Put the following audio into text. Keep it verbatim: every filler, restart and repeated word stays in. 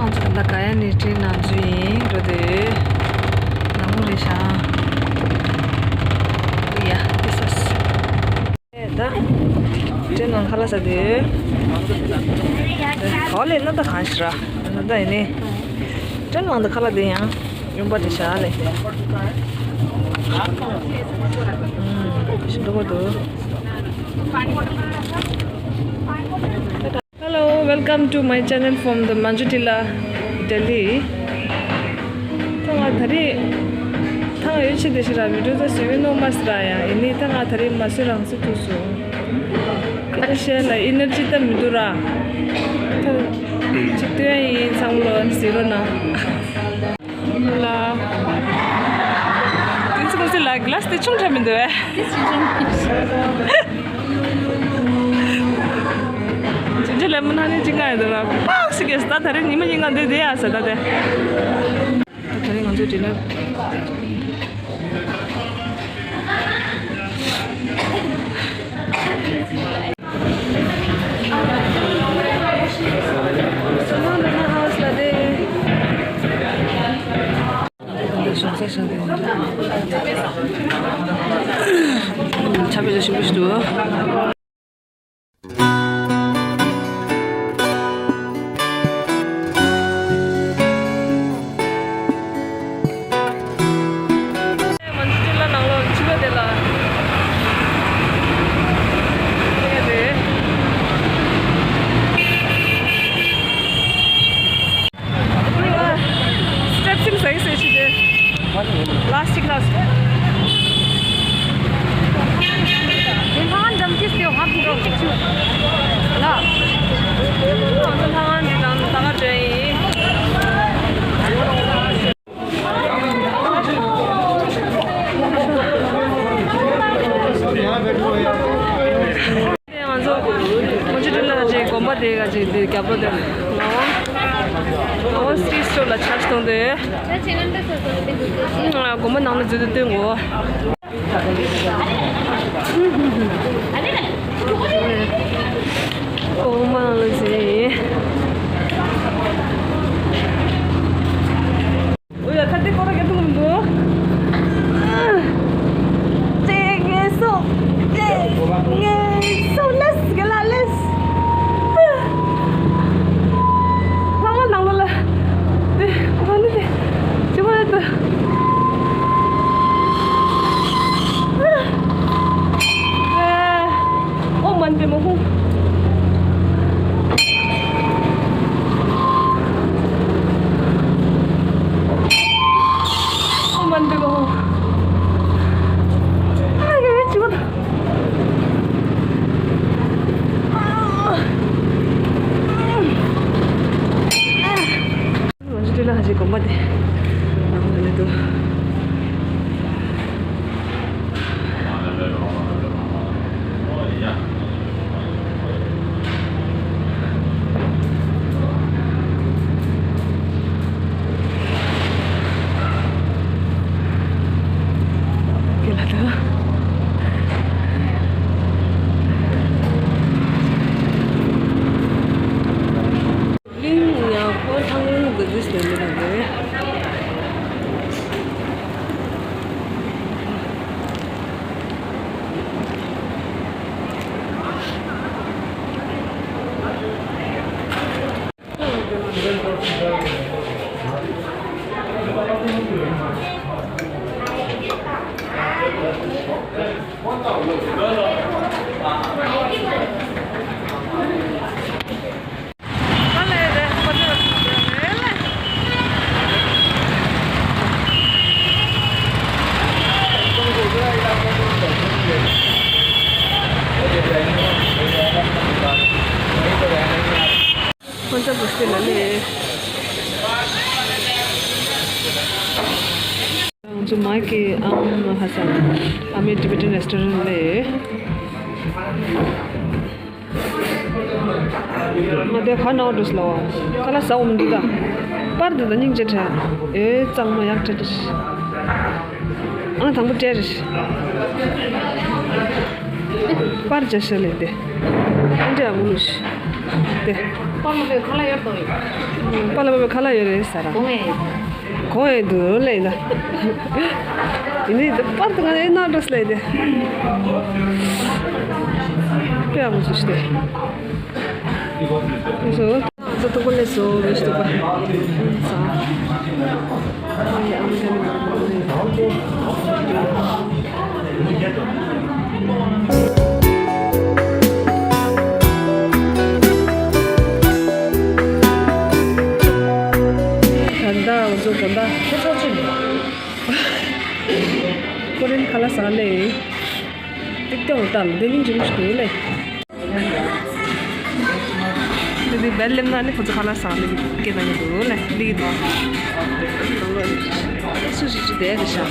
ང་ཚོ་ད་ལྟ་ག་ཡ་ནས་ཊེན་ནང་འཛུལ་ཡིན་འགྲོ་དེ། ནང་ལོགས་རེད་ཤག་ཡ་ཏི་སོ་སི། ད་ཊེན་ནང་ཁ་ལག་ཟ་དེ། ག་ལེ་ན་ད་གང་ཞིག་ར། ད་ཡིན་ནི། ཊེན་ནང་ད་ཁ་ལག་དེ་ཡང་ཡོང་པ་དེ་ཤག་ལེ། ཞིམ་པོ་འདུག Hello, welcome to my channel from the Manjutila, Delhi. ད་ང་ད་རེས་ཐང་ཡོད་ཆེ་དེ་ཞིག་ར་བི་ཌིའོ་ད་བཟོས་ཡོད་ནོ་མ་སི་ར་ཡ་ཡིན་ནི། ད་ང་ད་རེས་མ་བཟོས་རང་བཟོས་ཐུབ་སོང་། ཁ་ཤས་ལ་ཨི་ནར་ཇི་ད་མི་འདུག་ར། ད་ཅིག་སྟོན་ཡིན་ཚང་མ་ལོ་ཟེར་རོ་ན། ལ། དེ་ཚོ་ཁོ་ཚོ་ལ་གི་ལ་སི་དེ་ཆུང་དྲགས་མི་འདུག་བས། ཅིན་ཅི་ལེ་མོན་ཧ་ནི་ཅི་ང་ཡོད་འདུག་ལ། པག་ཞིག་གིས་ད་ད་རེས་ཉི་མ་ཉིན་གང་འདུག་དེ་ཡ་ཟེར་ད་དེ། ད་རེས་ང་ཚོ་ཌི་ནར། ཆ་བེད་ཞིམ་པོ་ཞིག་འདུག་ང་ཚོ་ཅི་ལ་ནང་ལོགས་ཕྱི་ལོགས་དེ་ལ། དེ་རེད། སི་ཊེབ་སིང་ཟ་ཡི་ཟེར་ཞིག་དེ། ལ་སི་ཊིག་ལ་སི་ཊིག་དེ་ལྷང་ངེ་འགྲམ་གྱི་སྟེང་ཧ་གོ་རོགས་ཅིག་ཆུ། ལ། ང་ཚོ་ལྷང་ངེ་འདི་དང་ད་ག་འདྲ་ཡིན། ང་ཚོ་མོན་ཇུ་ཊི་ལ་ཅིག་དགོན་པ་དེ་ག་ཅིག་དེ་རྒྱབ་ལོགས་དེ་ངག་དབང་། ངག་དབང་སི་ཊི་སི་ཊོར་ལ་ཆར་ཅི་གཏོང་དེ། དགོན་པ་ནང་ལ་འཛུལ་དུ་སྟོན་དགོས། དགོན་པ་ནང་ལ་འཛུལ་ཡིན། འོ་ཡ། ད་དེ་སྐོར་ར་ག་འདུག་མི་འདུག་ཅེ་ངལ་གསོ། ཅེ་ངལ་གསོ། ལེས་ག་ལ་ལེས། ལྷང་ངེ་ནང་ལོགས་ལ། དེ་ག་ནི་དེ་ཅི་མ་རེད་དོ། ཨོཾ་མ་ཎི་པདྨེ་ཧཱུྃ། ཨོཾ་མ་ཎི་པདྨེ་ཧཱུྃ། ཨ་ཡ་ཡ་ཅི་བ་ད། ང་ཚོ་ཏི་ལ་ཧ་ཅི་དགོན་པ་དེ་ནང་ལ་འདུག་ཁྱེད་ལ་ད། གླིང་ཡང་ཁོ་ཐང་གླིང་གི་རིས་ལས་མི་རུང་བས། ཁོང་ཚོ་བུ་སི་ལ་ལས། ང་ཚོ་མ་གི་ཨམ་ཧ་ས་ཨ་མའི་ཊི་བེ་ཊན་རེ་སི་ཊོ་རེན་ལས། ང་དེ་ཁ་ནའོ་འདུག་ལ་བ། ཁ་ལག་ཟ་འོང་འདུག་ད། པར་འདི་ད་སྙིང་རྗེ་དྲན། ཨེ་གཙང་མ་ཡག་དྲན་དྲན། ཨ་ན་དང་པོ་སྤྲད་རེད། པར་བྱ་ཤ་ལས་དེ། ཨ་འདྲེ་ཨ་མུ་ལུ་ཤི། དེ། པཱ་ལགས་ཁ་ལག་ཡོད་དོ། པཱ་ལགས་ཁ་ལག་ཡོད་རེད་ཟེར། གོང་ཡེ། གོང་ཡེ་འདུག་ལེ་ད། ཡིན་ནི་དེ་པར་དུ་ང་ཡིན་ན་འགྲོ་སླེ་དེ། དཔེ་ཡག་པོ་ཞིག་སྟེ། སོ། ད་ཐུག་པ་ལས་སོ་བེ་ཤི་ཐུག་པ། ས། ཨ་ཡེ་ཨ་མ་ཀ་མི་ན། ད་ལྟ་ང་ཚོ་དགོང་དག་ཁོ་ཚོ་ཚོ་ནས་ཁོ་རེན་ཁ་ལག་ཟ་ལེ། ཏིག་ཏོག་ལྟ་ལ་དེ་མིན་ཅི་མི་ཞིག་འདུག་ལེ། དེ་དེ་བལ་ལེམ་ན་ནི་ཁོ་ཚོ་ཁ་ལག་ཟ་ལེ་སྐད་ན་ནི་འདུག་ལེ་འདི་གི་འདུག་སུ་ཞིག་ཅི་དེ་རེད་ཤག